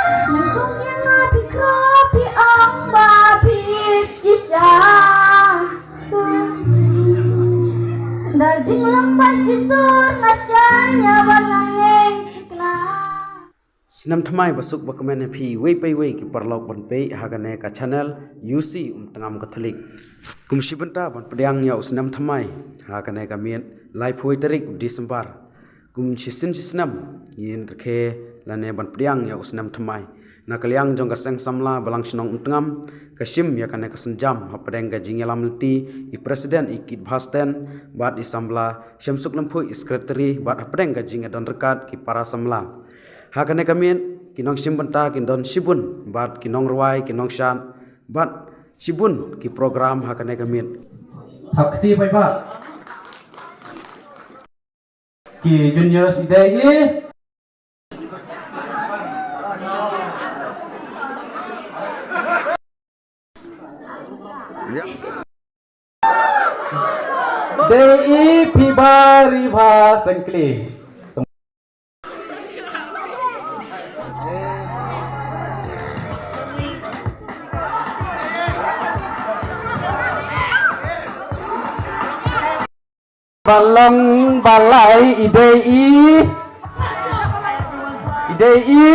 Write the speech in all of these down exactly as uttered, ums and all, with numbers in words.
Nangkong ïa nga phi khraw phi ong ba phi ïeit shisha. Da jinglong ba shisur nga shaniah ba nga ngeit thikna. Snem thymmai basuk ba kmen ïa phi iwei pa iwei ki paralok ban peit ha kane ka channel U C Umtngam Catholic. Kum shi bynta ban pdiang ïa u snem thymmai ha kane ka miet laiphew tarik u December. Kum shisien shisnem ngin rakhe lane ban pdiang ïa u snem thymmai. Na ka liang jong ka seng samla Balang Shnong Umtngam ka shim ïa kane ka sienjam hapdeng ka jingïalam lynti i president i Kit Bhasten bad i samla Shemsuk Lymphuh i secretary bad hapdeng ka jingïadon ryngkat ki para samla. Ha kane ka miet ki nongshim bynta kin don shibun bad ki nongrwai ki nongshad bad shibun ki program ha kane ka miet. Hap kti bai ba. Ki juniors i dei i. Dei i phi ba ri ba sengkli. Balong balai i dei i. I dei i.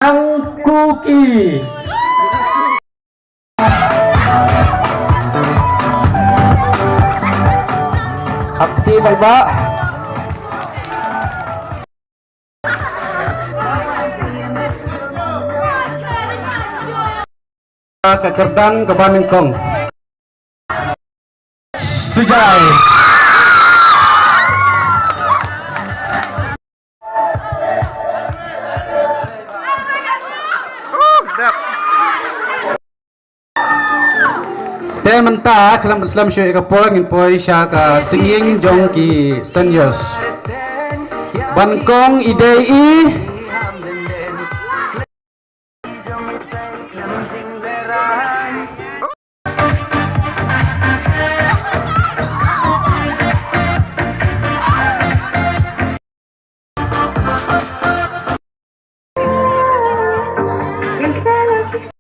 Ang kuki. Hap kti bai ba. Ka kyrdan kaba nyngkong. Sujai. Te mynta khlem slem shuh ïa ka por ngin poi sha ka singing jong ki seniors. Ba nyngkong i dei i.